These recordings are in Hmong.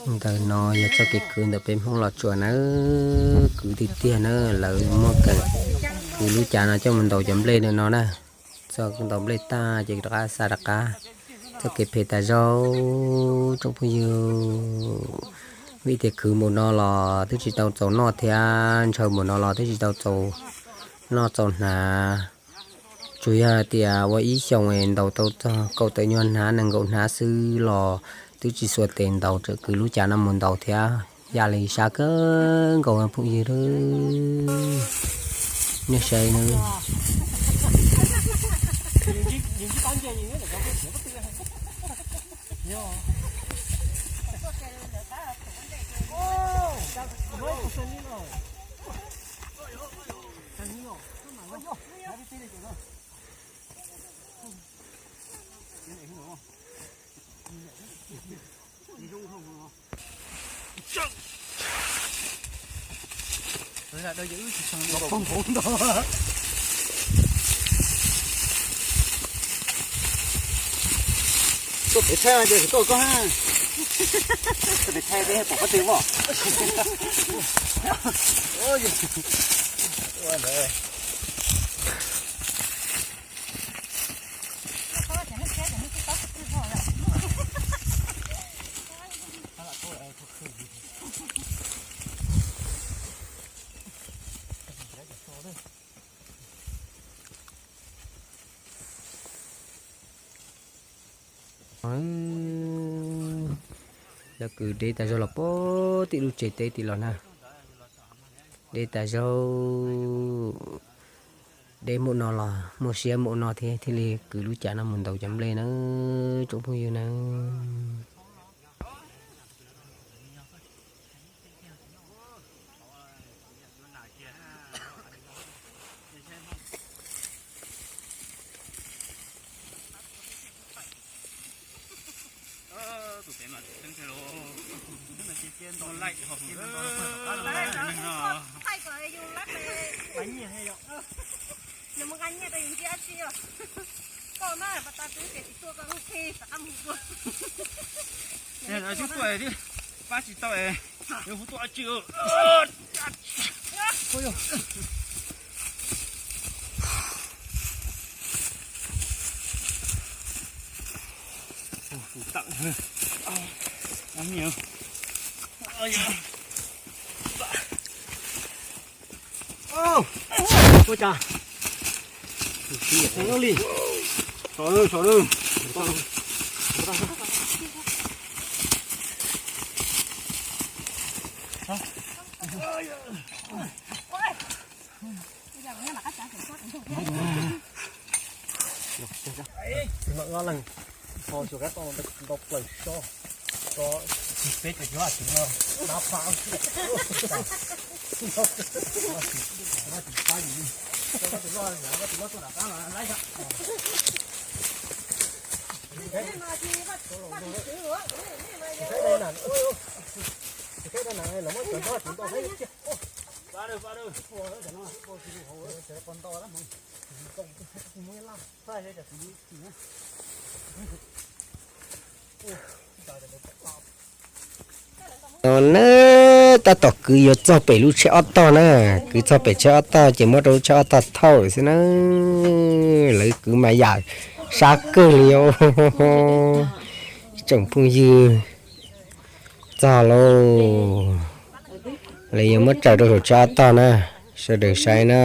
Ntawm no yog txoj kev kwv ntawm peb Hmoob Los Tsuas nawb, kwv tiag tiag na, lawv muab kev kwv lub cav no coj mus ntaus cov nplej no na. Txoj ntaus nplej tag ces rov qab xa rov qab. Txoj kev phem tas zog tsoom phooj ywg, vim tias kwv npaum no los twb tsis tau txaus noj thiab, ntshaw npaum no los twb tsis tau txaus noj txaus hnav. Tsuas yog hais tias ua ib xyoos es ntaus tau txog kaum tawm nyuag hnab nees nkaum hnab xwb los twb tsis xuas tes ntaus, tseem kwv lub cav no mus ntaus thiab. Yam li sab kawg nkaus phooj ywg, nej saib na. Tuaj pem thaij ces kuv tuaj koj ha. Tuaj pem thaij peb pom koj twg mog. Lawv kwv deb tas zog los puag tim lub tsev teb tim los na. Deb tas zog, deb npaum no los muaj siab npaum no thiab thiaj li kwv lub cav no mus ntaus cov nplej na, tsoom phooj ywg na. Twb tuaj, pab tsis tau es yuav hu tuaj dab tsi. Ua cas li, so so. Leej ho xyuas kab toj ntau plaws so, so peb caug cuaj no dab pab. No na, tab tom kwv yuav txog pem lub tsheb ob tog na, kwv txog pem tsheb ob tog ces muab rau lub tsheb ob tog thauj lawm xwb na. Lawv kwv mas yam sab kawg li os. Tsoom phooj ywg, txog lauj, lawv yuav muab tsaws rau saum tsheb ob tog na, sawv daws saib na.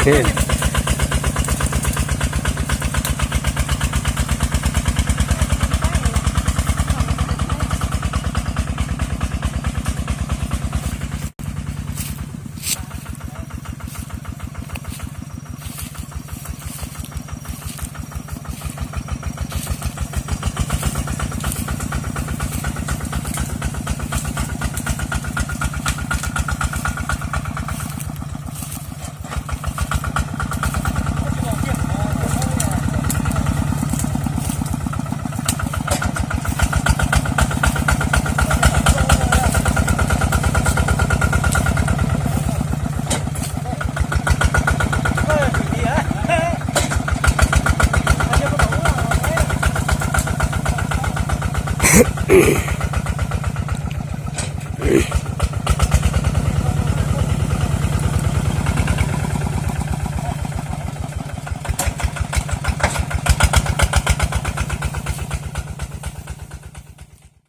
Ces